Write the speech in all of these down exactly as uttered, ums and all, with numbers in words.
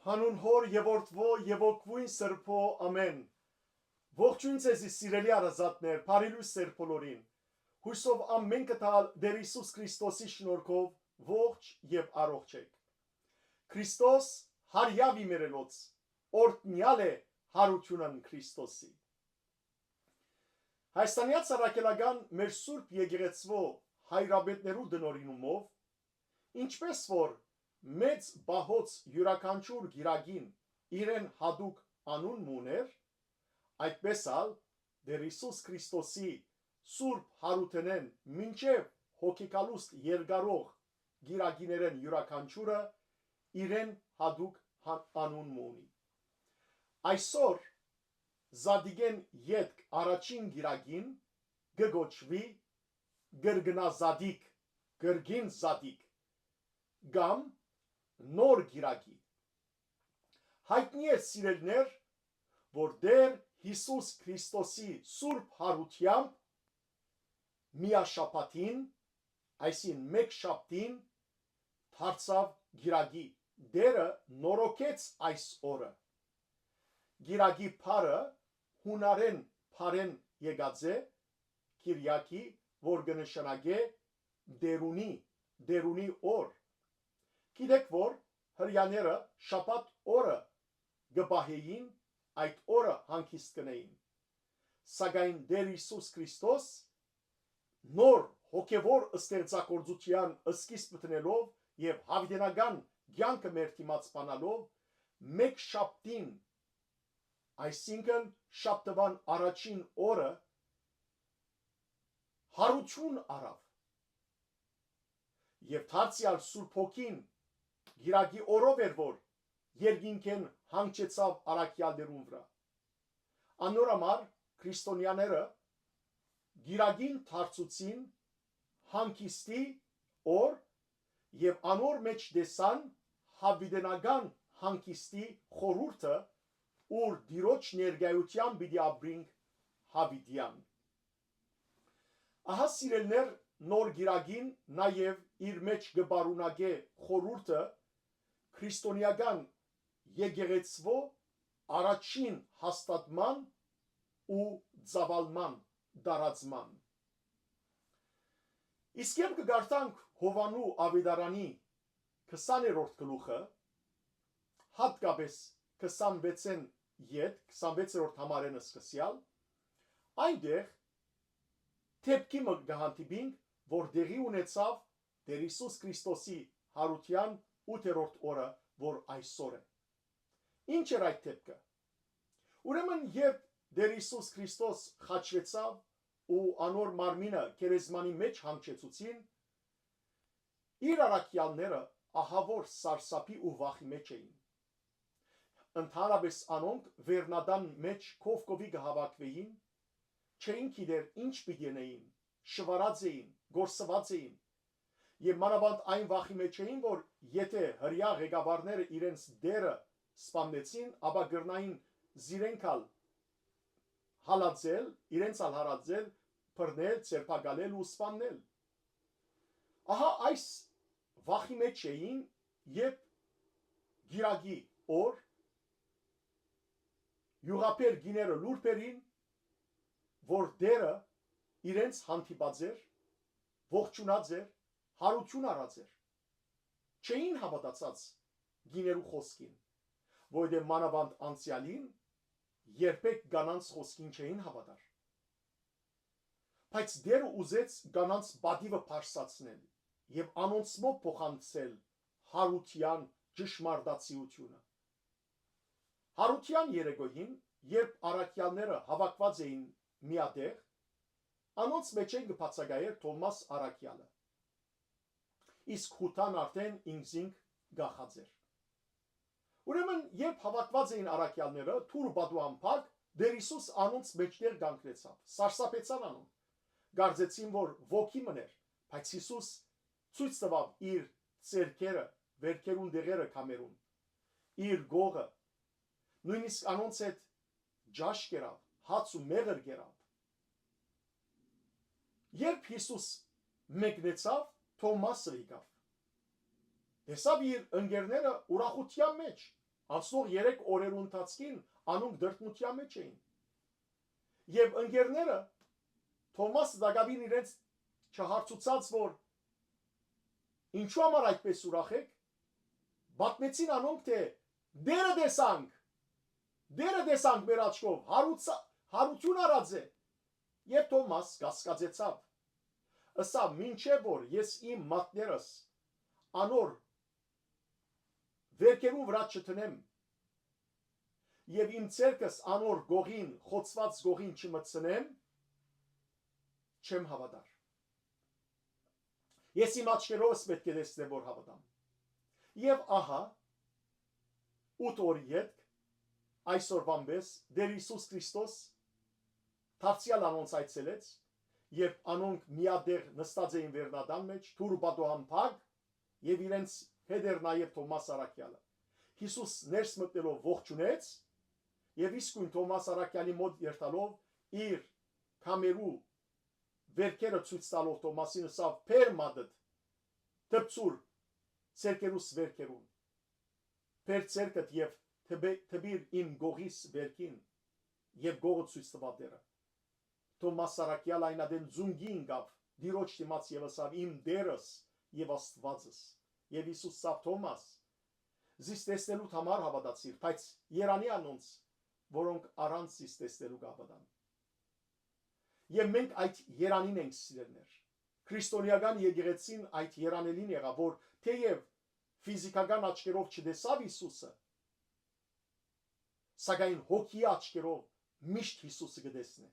Անուն Հօր եւ Որդւոյ եւ Հոգւոյն Սրբոյ, ամէն։ Ողջոյն ձեզի, սիրելի հարազատներ, բարի լոյս ձեր բոլորին։ Յուսով ամէնքը տալ Տէր Յիսուս Քրիստոսի շնորհքով ողջ եւ առողջ էք։ Քրիստոս հարեաւ իմերելոց, օրհնեալ է յարութիւնն Քրիստոսի։ Հայաստանեայ Առաքելական մեր Սուրբ Եկեղեցւոյ հայրապետներու տնօրինումով, ինչպէս որ մեծ պահոց իւրաքանչիւր կիրակին իրեն յատուկ անուն մը ունէր, այդպէս ալ Տէր Յիսուս Քրիստոսի Սուրբ Յարութենէն մինչեւ հոգեկալուստ երկարող կիրակիներէն իւրաքանչիւրը իրեն յատուկ հա-, անուն մը ունի։ Այսօր Զատիկէն ետք առաջին կիրակին կը կոչուի Կրկնազատիկ, Կրկին Զատիկ կամ Նոր Կիրակի։ Յայտնի է, սիրելիներ, որ Տէր Յիսուս Քրիստոսի Սուրբ Յարութեամբ միաշաբաթին, այսինքն՝ մէկ շաբթին, դարձաւ կիրակի։ Տէրը նորոգեց այս օրը։ Կիրակի բառը յունարէն բառէն եկած է, Կիրիակի, որ կը նշանակէ Տէրունի, Տէրունի օր։ Գիտէք որ հրեաները շաբաթ օրը կը պահէին, այդ օրը հանգիստ կ'ընէին։ Սակայն Տէր Յիսուս Քրիստոս նոր հոգեւոր ստեղծագործութեան սկիզբ դնելով եւ յաւիտենական կեանքը մեր դիմաց բանալով, մէկ շաբթին, այսինքն՝ շաբթուան առաջին օրը, յարութիւն առաւ։ Եւ դարձեալ Սուրբ Հոգին կիրակի օրով էր, որ երկինքէն հանգչեցաւ առաքեալներուն վրայ։ Անոր համար քրիստոնեաները կիրակին դարձուցին հանգիստի օր եւ անոր մէջ տեսան յաւիտենական հանգիստի խորհուրդը, ուր Տիրոջ ներկայութեան պիտի ապրինք յաւիտեան։ Ահա, սիրելիներ, Նոր Կիրակին նաեւ իր մէջ կը պարունակէ խորհուրդը քրիստոնեական եկեղեցւոյ առաջին հաստատման ու ծաւալման, տարածման։ Իսկ երբ կը կարդանք Յովհաննու աւետարանի քսաներորդ գլուխը, յատկապէս քսանվեցէն յետ, քսանվեցերորդ համարէն սկսեալ, այնտեղ դէպքի մը կը հանդիպինք, որ տեղի ունեցաւ Տէր Յիսուս Քրիստոսի յարութեան ութերորդ օրը, որ այսօր է։ Ի՞նչ էր այդ դէպքը։ Ուրեմն, երբ Տէր Յիսուս Քրիստոս խաչուեցաւ ու անոր մարմինը գերեզմանի մէջ հանգչեցուցին, իր առաքեալները ահաւոր սարսափի ու վախի մէջ էին։ Ընդհանրապէս անոնք վերնատան մէջ քովքովի կը հաւաքուէին, չէին գիտեր ինչ պիտի ընէին, շուարած էին, կորսուած էին։ Եւ մանաւանդ այն վախի մէջ էին, որ եթէ հրեայ ղեկավարները իրենց Տէրը սպաննեցին, ապա կրնային զիրենք ալ հալածել, իրենց ալ հալածել, բռնել, ձերբակալել ու սպաննել։ Ահա այս վախի մէջ էին, երբ կիրակի օր յուղաբեր կիները լուր բերին, որ Տէրը իրենց հանդիպած էր, ողջունած էր, յարութիւն առած էր։ Չէին հաւատացած կիներու խօսքին, որովհետեւ մանաւանդ անցեալին երբեք կանանց խօսքին չէին հաւատար։ Բայց Տէրը ուզեց կանանց պատիւը բարձրացնել եւ անոնցմով փոխանցել յարութեան ճշմարտացիութիւնը։ Յարութեան երեկոյին, երբ առաքեալները հաւաքուած էին միատեղ, անոնց մէջէն կը բացակայէր Թովմաս առաքեալը, իսկ Յուդան արդէն ինքզինք կախած էր։ Ուրեմն, երբ հաւաքուած էին առաքեալները, դուռ ու պատուհան փակ, Տէր Յիսուս անոնց մէջտեղ կանգնեցաւ, սարսափեցան անոնք, կարծեցին, որ ոգի մըն էր, բայց Յիսուս ցոյց տուաւ իր ձեռքերը, վերքերուն տեղերը, քամերուն, իր կողը, նոյնիսկ անոնց հետ ճաշ կերաւ, հաց ու մեղր կերաւ։ Երբ Յիսուս մեկնեցաւ, Թովմասը եկաւ։ Տեսաւ իր ընկերները ուրախութեան մէջ, անցնող երեք օրերու ընթացքին անոնք տրտմութեան մէջ էին։ Եւ ընկերները Թովմասը տակաւին իրենց չհարցուցած, որ ինչու համար այդպես ուրախ եք, պատմեցին անոնք, թէ «Տէրը տեսանք, Տէրը տեսանք մեր աչքով, հարուցա-, հարութիւն առած է»։ Եւ Թովմաս կասկածեցաւ, ըսաւ. «Մինչեւ որ ես իմ մատներս անոր վերքերուն վրայ չդնեմ եւ իմ ձեռքս անոր գողին, խոցուած գողին չմտցնեմ, չեմ հաւատար։ Ես իմ աչքերովս պէտք է տեսնեմ, որ հաւատամ»։ Եւ ահա, ութ օրի ետք, այսօրուան պէս, Տէր Յիսուս Քրիստոս դարձեալ անոնց այցելեց, երբ անոնք միատեղ նստած էին վերնատան մէջ, դուռը պատուհան փակ, եւ իրենց հետ էր նաեւ Թովմաս առաքեալը։ Յիսուս ներս մտնելով ողջունեց եւ իսկոյն Թովմաս առաքեալի մօտ երթալով, իր քամերու վերքերը ցոյց տալով Թովմասին, ըսաւ. «Բեր մատդ, դպցուր ձեռքերուս վերքերուն, բեր ձեռքդ եւ դպե-, դպիր իմ գողիս վերքին»։ Եւ գողը ցոյց տուաւ Տէրը։ Թովմաս առաքեալ այն ատեն զունգի ինկաւ Տիրոջ դիմաց եւ ըսաւ. «Իմ Տէրս եւ Աստուածս»։ Եւ Յիսուս ըսաւ. «Թովմաս, զիս տեսնելուդ համար հաւատացիր, բայց երանի անոնց, որոնք առանց զիս տեսնելու կհաւատան»։ Եւ մենք այդ երանին ենք, սիրելիներ։ Քրիստոնեական եկեղեցին այդ երանելին եղաւ, որ թէեւ ֆիզիքական աչքերով չտեսաւ Յիսուսը, սակայն հոգիի աչքերով միշտ Յիսուսը կը տեսնէ։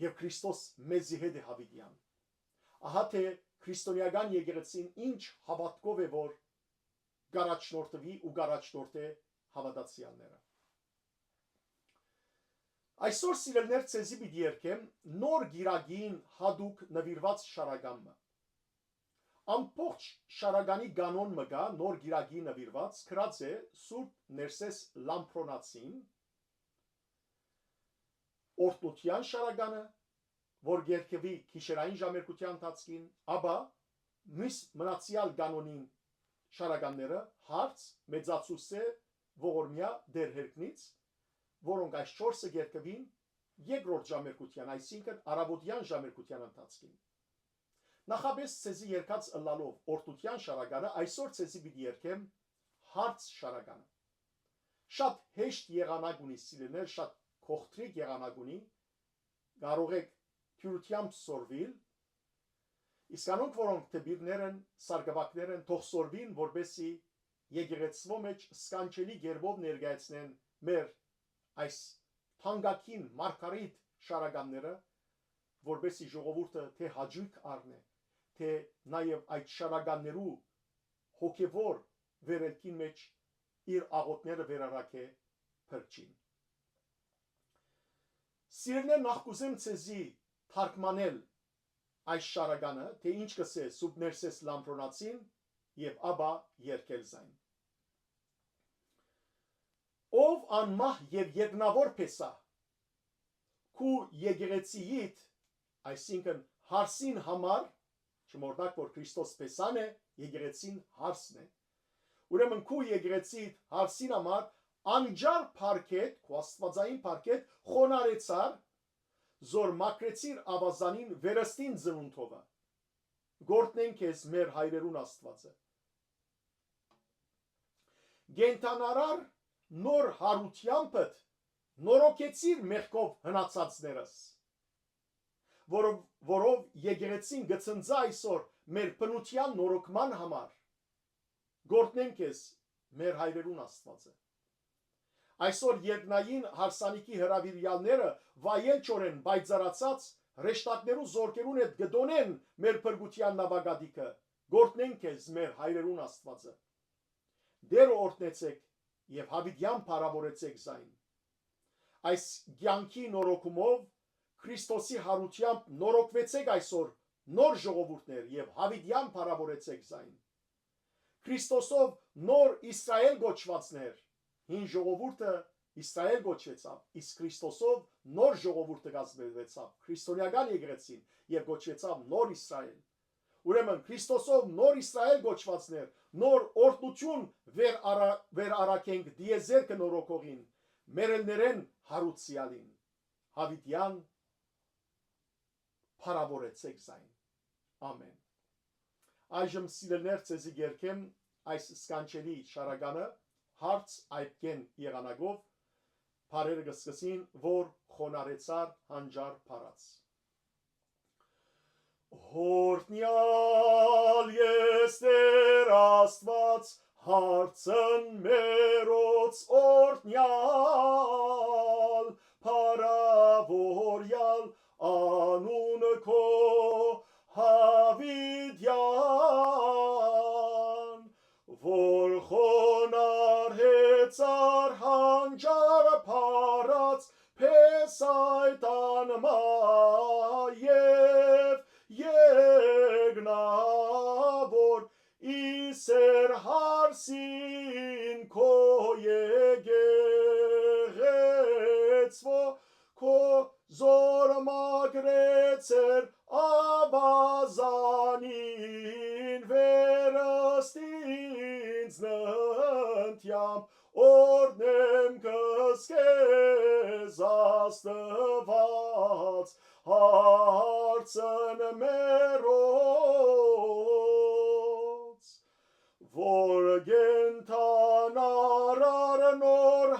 Եւ Քրիստոս մեզի հետ է հաւիտեան։ Ահա թէ քրիստոնեական եկեղեցին ինչ հաւատքով է, որ կառաջնորդուի ու կառաջնորդէ հաւատացեալները։ Այսօր, սիրելիներ, ձեզի պիտի երգեմ Նոր Կիրակին յատուկ նուիրուած շարական մը։ Ամբողջ շարականի կանոն մը կայ, Նոր Կիրակի նուիրուած, գրած է Սուրբ Ներսէս Լամբրոնացին, օրհնութեան շարականը, որ կերգուի գիշերային ժամերգութեան ընթացքին, ապա միս մնացեալ կանոնին շարականները, հարց, մեծացուսէ, ողորմեայ, դեր հերգնից, որոնք այս չորսը կերգուին երկրորդ ժամերգութեան, այսինքն առաւօտեան ժամերգութեան ընթացքին։ Նախապէս ձեզի երգած ըլլալով օրհնութեան շարականը, այսօր ձեզի պիտի երգեմ հարց շարականը։ Շատ հեշտ եղանակ ունի, սիրելիներ, շատ կոխտրիկ եղանակ ունի, կարող էք դիւրութեամբ սորվիլ, իսկ անոնք, որոնք դպիրներ են, սարկաւակներ են, թող սորվին, որպեսզի եկեղեցւոյ մէջ սքանչելի կերպով ներկայացնեն մեր այս թանկագին մարգարիտ շարականները, որպեսզի ժողովուրդը թէ հաճոյք առնէ, թէ նաեւ այդ շարականներու հոգեվոր վերելքին մէջ իր աղօթքները վերառակէ Փրկչին։ Սիրելիներ, նախ կ'ուզեմ ձեզի թարգմանել այս շարականը, թէ ինչ կ'ըսէ Սուրբ Ներսէս Լամբրոնացին, եւ ապա երգել զայն։ Ով անմահ եւ երկնաւոր Փեսա, քու եկեղեցիիդ, այսինքն հարսին համար, չմոռնաք, որ Քրիստոս Փեսան է, եկեղեցին հարսն է, ուրեմն քու եկեղեցիիդ հարսին համար անճար փառքեդ, քու աստուածային փառքեդ խոնարհեցար, զոր մաքրեցիր աւազանին վերստին ծնունդովը։ Գորտնեն քեզ մեր հայրերուն Աստուածը։ Կենդանարար նոր հարութեամբդ նորոգեցիր մեղքով հնացածներս, որով, որով եկեղեցին կը ցնծայ այսօր մեր բնութեան նորոգման համար։ Գորտնեն քեզ մեր հայրերուն Աստուածը։ Այսօր երկնային հարսանիքի հրաւիրեալները վայելչորեն պայծառացած հրեշտակներու զորքերուն հետ կը տոնեն մեր փրկութեան նաւակատիքը, գորտնեն քեզ մեր հայրերուն Աստուածը։ Տէրը օրհնեցէք եւ յաւիտեան փառաւորեցէք զայն։ Այս կեանքի նորոգումով, Քրիստոսի յարութեամբ նորոգուեցէք այսօր նոր ժողովուրդներ եւ յաւիտեան փառաւորեցէք զայն։ Քրիստոսով նոր Իսրայէլ կոչուածներ, հին ժողովուրդը Իսրայէլ կոչուեցաւ, իսկ Քրիստոսով նոր ժողովուրդը կազմուեցաւ, քրիստոնեական եկեղեցին, եւ կոչուեցաւ նոր Իսրայէլ։ Ուրեմն Քրիստոսով նոր Իսրայէլ կոչուածներ, նոր օրհնութիւն վեր արա-, վեր առաքենք դիեզերքը նորոգողին, մեռելներէն հարուցեալին։ Յաւիտեան փառաւորեցէք զայն։ Ամէն։ Այժմ, սիրելիներ, ձեզի կերգեմ այս սքանչելի շարականը, հարց այդկեն եղանակով, բառերը կը սկսին, որ խոնարհեցար հանճար փառած։ Օրհնեալ ես Տէր Աստուած, հարցն մերոց օրհնեալ, փառաւորեալ անուն քո յաւիտեան, որ խոնարհեցար հանճար փառած, փեսայ տան մայեւ եկնաւոր, Իսեր հարսին քո եկեղեցւոյ, քո զօր մակրեցեր աւազանին, վերստին ծննդեամ օրհնեմ քեզ, քեզ Աստուած, հարցն մերոց, որ կենդանարար նոր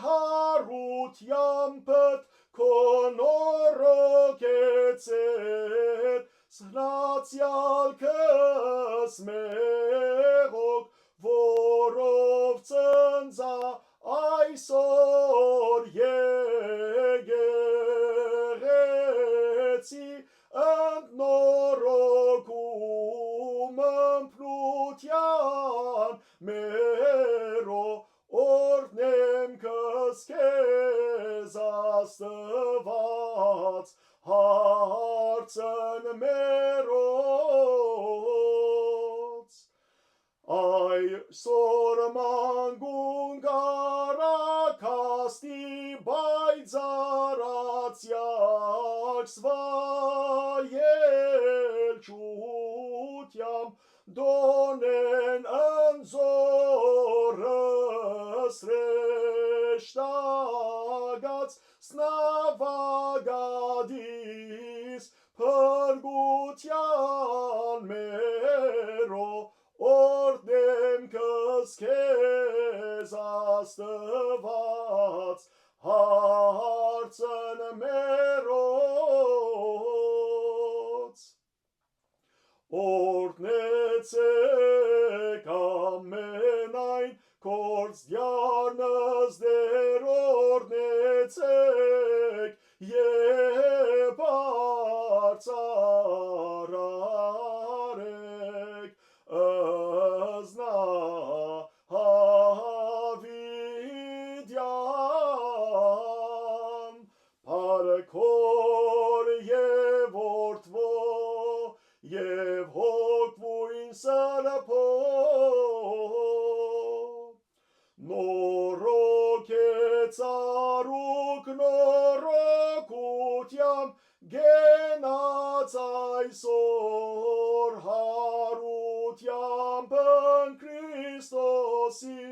յարութեամբդ քո նորոգեցեր, սնացեալ քս մեղուկ, որով ծնծայ այսօր եկեղեցի, ընդ նորոգում ըմբլութեան մերոյ, օրհնեմ քեզ, քեզ Աստուած, հարցն մերոց։ Այսօր մանկուն կ'առաքաստի պայծառացեակ, զվայել չութեամ դոնեն ընձորս հրեշտակած, սնաւագատիս փրկութեան մերոյ, օրհնեմ քեզ, քեզ Աստուած, հարցն մերոց։ Օրհնեցէք ամենայն գործ դիանս Տէր, օրհնեցէք եւ բարձրարարէք Ազնավիդեան, փառք Հօր եւ Որդւոյ եւ Հոգւոյն Սրբոյ, նորոգեցարուք նորոգութեան գենաց այսօր յարութեամբն Քրիստոսի,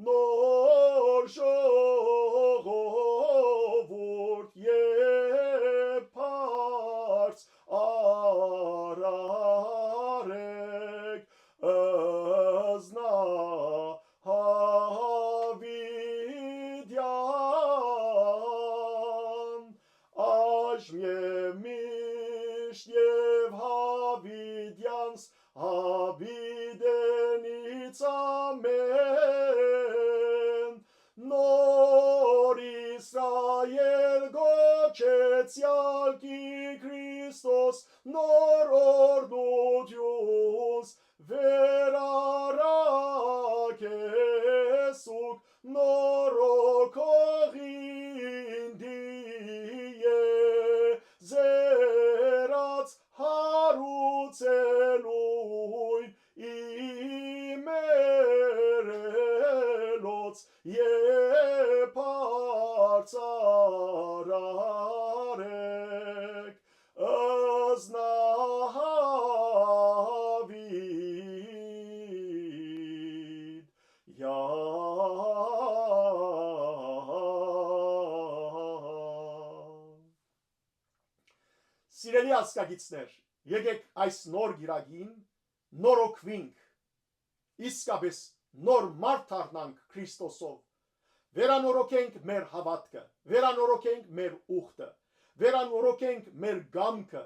նոր ժողովուրդ եւ բարձ արարէք Ազնա Յաւիտեան, այժմ եւ միշտ եւ յաւիտեանս յաւիտենից ամէն։ Նոր Իսրայել կոչեցեալ կի Քրիստոս, նոր օրհնութիւնս վերարաք, սուգ նորոգողին դիեզերաց յարուցելուն, իմերելոց եւ բարձրարարէք Ազնա Յաւիտեան։ Սիրելի ազգագիցներ, եկեք այս նոր գիրագին նորոգուինք, իսկապես նոր մարդ դառնանք Քրիստոսով, վերանորոգենք մեր հաւատքը, վերանորոգենք մեր ուխտը, վերանորոգենք մեր կամքը,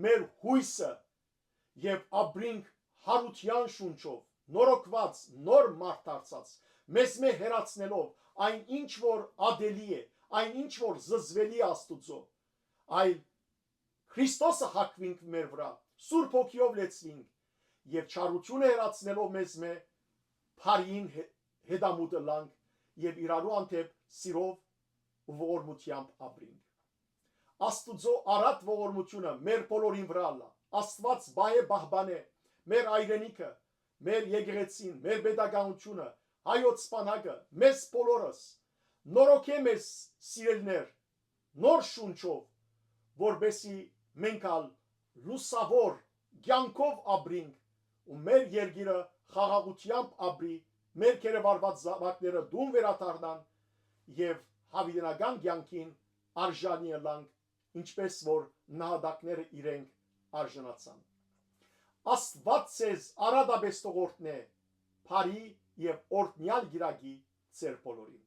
մեր յոյսը եւ ապրինք յարութեան շունչով, նորոգուած, նոր մարդ դարձած, մեզմէ հեռացնելով այն ինչ որ ատելի է, այն ինչ որ զզվելի է Աստուծոյ, այլ Քրիստոսը հագուինք մեր վրայ, Սուրբ Հոգիով լեցուինք եւ չարութիւնը հեռացնելով մեզմէ, բարիին հե-, հետամուտ ըլլանք եւ իրարու հանդէպ սիրով ու ողորմութեամբ ապրինք։ Աստուծոյ առատ ողորմութիւնը մեր բոլորին վրայ ըլլայ։ Աստուած պահէ պահպանէ մեր հայրենիքը, մեր եկեղեցին, մեր պետականութիւնը, հայոց բանակը, մեզ բոլորս։ Նորոգէ մեզ, սիրելիներ, նոր շունչով, որպէսզի մենք ալ լուսաւոր կեանքով ապրինք ու մեր երկիրը խաղաղութեամբ ապրի, մեր գերեվարուած զաւակները տուն վերադառնան եւ յաւիտենական կեանքին արժանի ըլլանք, ինչպէս որ նահատակները իրենք արժանացան։ Աստուած ձեզ առատապէս թող օրհնէ բարի եւ օրհնեալ կիրակի ձեր բոլորին։